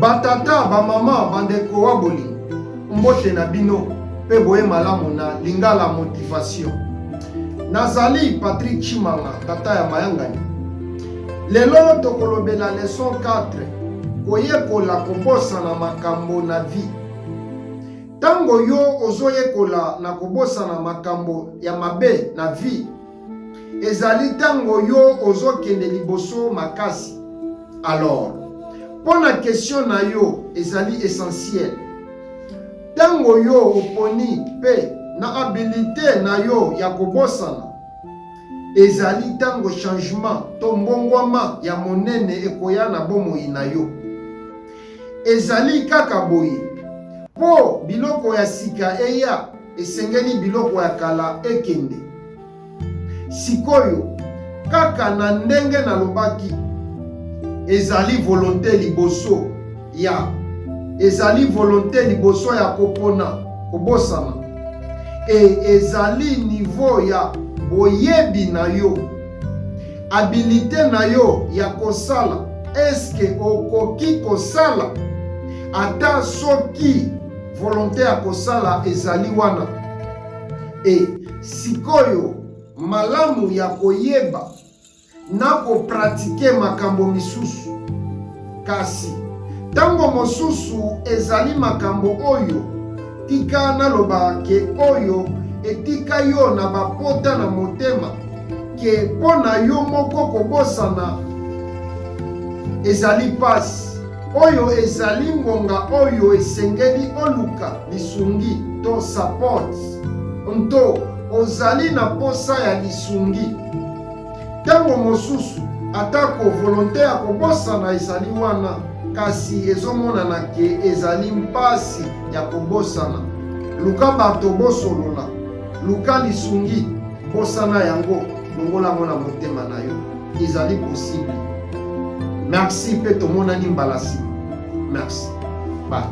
Batata, bamama, bandeko wa bolingo, mbote na bino mpe boye malamu na Lingala Motivation. Nazali Patrick Tshimanga, tata ya mayangani. Lelo tokolobela leçon 4, koyekola kobosana makambo na vie. Tango yo ozoyekola na kobosana makambo ya mabe na vie, ezali tango yo ozokende liboso makasi. Alors, mpo na question na yo ezali essentiel. Tango yo oponi mpe na habilite na yo ya kobosana, ezali tango changement to mbongwama ya monene ekoya na bomoi na yo. Ezali kaka boye, mpo biloko ya sika eya, esengeli biloko ya kala ekende. Sikoyo, kaka na ndenge nalobaki, ezali volonte liboso ya ezali volonte liboso ya kopona kobosana. E ezali niveau ya boyebi na yo, habilite na yo ya kosala. Eske okoki kosala ata soki volonte ya kosala ezali wana? E sikoyo malamu ya koyeba na kopratike makambo misusu. Kasi ntango mosusu ezali makambo oyo, tika naloba ke oyo etika yo na bapota na motema, ke mpo na yo moko kobosana ezali mpasi. Oyo ezali ngonga oyo esengeli oluka lisungi to support nto ozali na posa ya lisungi. Tango mosusu atako volonte ya kobosana ezali wana, kasi ezomonana ke ezali mpasi ya kobosana. Luka bato bosolola, luka lisungi, bosana yango, longola yango na motema na yo. Ezali possible. Merci mpe tomonani mbala nsima. Merci. Bye.